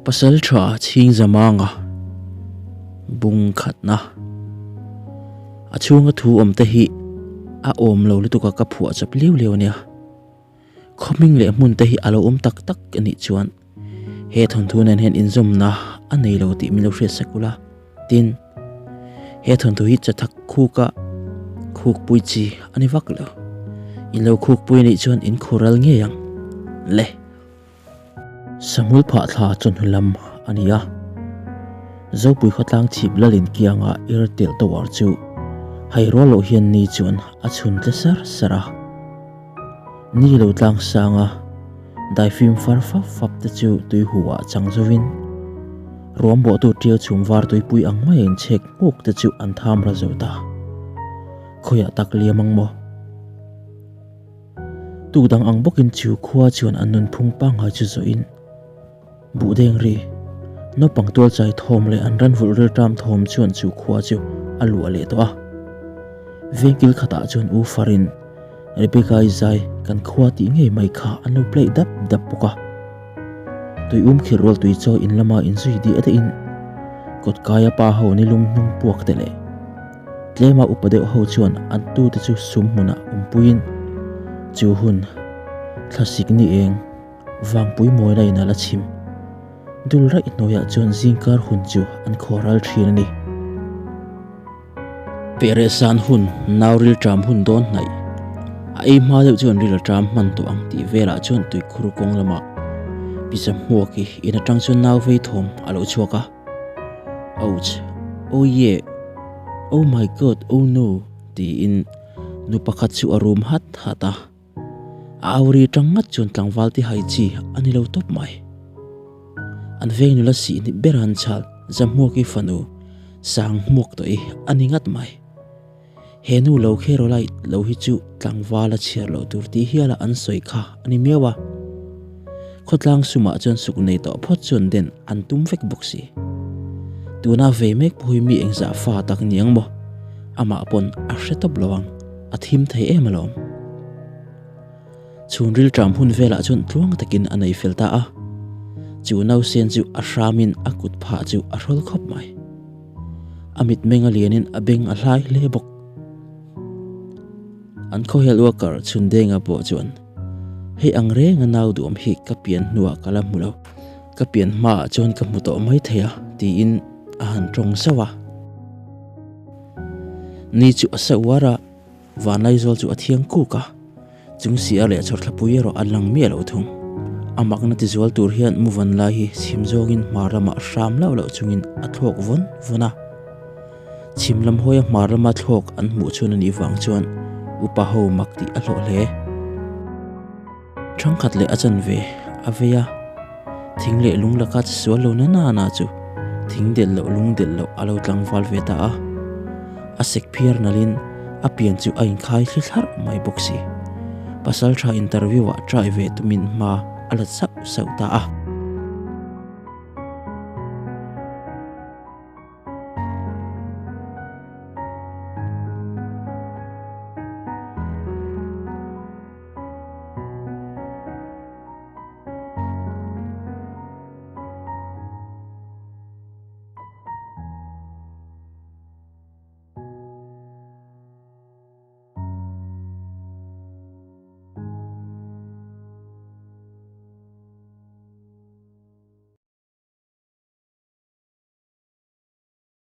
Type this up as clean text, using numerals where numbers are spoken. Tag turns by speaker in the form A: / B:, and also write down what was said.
A: Pasalṭha Chhingzamanga bung khatna a chhunga thu awm te hi a awm lo lutuk a ka phuah chawp liau liau ania. Khawhming leh hmun te hi a lo awm tak tak a nih chuan he thawnthu nen hian inzawmna a nei lo tih min lo hriat sak ula. Tin, he thawnthu hi chathak khuka khukpui chi a ni vak lo. In lo khukpui a nih chuan in khural ngei ang le. Sahmul phah thla chawhnu lam a ni a, Zopui khawtlang chhip lalin kianga Airtel Tower chu hai rual loh hian ni chuan a chhun tle sar sar a. Ni lo tlang sang a, daifim far fap fap te chu tui hu ah chang zovin ruam bawhtu tiau chhum var tuipui ang mai a inchhek hmuk te chu an tham ra zo ta. Khawiah tak liam ang maw? Tuk dang ang bawkin chu khua chuan an nunphung pangngai chu zawhin buhdeng ri, naupang tual chai thawm leh an ran vulh rilṭam thawm chuan chu khua chu a luah leh tawh a. Vengkil khatah chuan U Farin, Rebecca-i zai kan khua tih ngei mai kha an lo play dap dap bawk a. Tui um khirh rual tui chaw in lama inzui diah daihin kawtkaia pa ho nilum hnung puak te leh Tlema upa deuh ho chuan an tute chu sum hmunah awmpuiin chu hun thlasik ni eng vangpui mawina in a la chhim. Dul raih hnuaiah chuan zingkar hun chu an khawhral thin a ni. Pehreh san hun nau ril ṭam hun dawn hnaih. A ei hma deuh chuan ril a ṭam hman tawh ang tih velah chuan tuikhur kawng lamah pizza hmuak hi in aṭang chuan nau vei thawm a lo chhuak a. Ouch! Oh yeah! Oh my God! Oh no! tiin nu pakhat chu a rum hat hat a. A au ri tang ngat chuan tlangval ti hai chi a ni lo tawp mai. An veng nula sih ni ber an chhal Zamhmuaki fanu sang hmuak tawh i a ni ngat mai. He nu lo kherolite lo hi chu tlangval a chhiar loh tur tih hiala an sawi kha a ni miau a. Khawtlang sumah chuan suk nei tawh phawt chuan den an tum vek bawk si. Tuna vei mek pawh hi mi engzah fa tak ni ang maw? Amah pawn a hre tawp lo ang, a thim thei em alawm. Chhunril ṭam hun velah chuan tluang takin a nei fel ta a. Chu nausen chu a hramin a kut phah chu a hrawl khawp mai. A mitmeng a lianin a beng a hlai hle bawk. An khawhel worker Chhundenga pawh chuan, Hei ang renga nau duam hi ka pian hnuah ka la hmu lo, ka pian hmaah chuan ka hmu tawh mai thei a, tiin a han tawng zauh a. Ni chu a sa uar a, Vanlaizawl chu a thiang kuk a, chung si a leh chhawrthlapui erawh a lang miah lo thung. A makna tizual tur hian Muvan lai hi chhim zawngin hmar lamah hram lauh lauh chungin a thlawk vawn vawn a. Chhim lam hawia hmar lama thlawk an hmuh chhun a nih vang chuan upa ho mak tih a hlawh hle. Thangkhat leh a chanve a vei a, thing leh lung laka che sual lo na na chu thing delh loh lung delh loh a lo tlangval ve ta a. A sek phiar nalhin a pian chu a inkhai thli thlarh mai bawk si. Pasaltha interview ah try ve tumin hma a la sauh sauh ta a.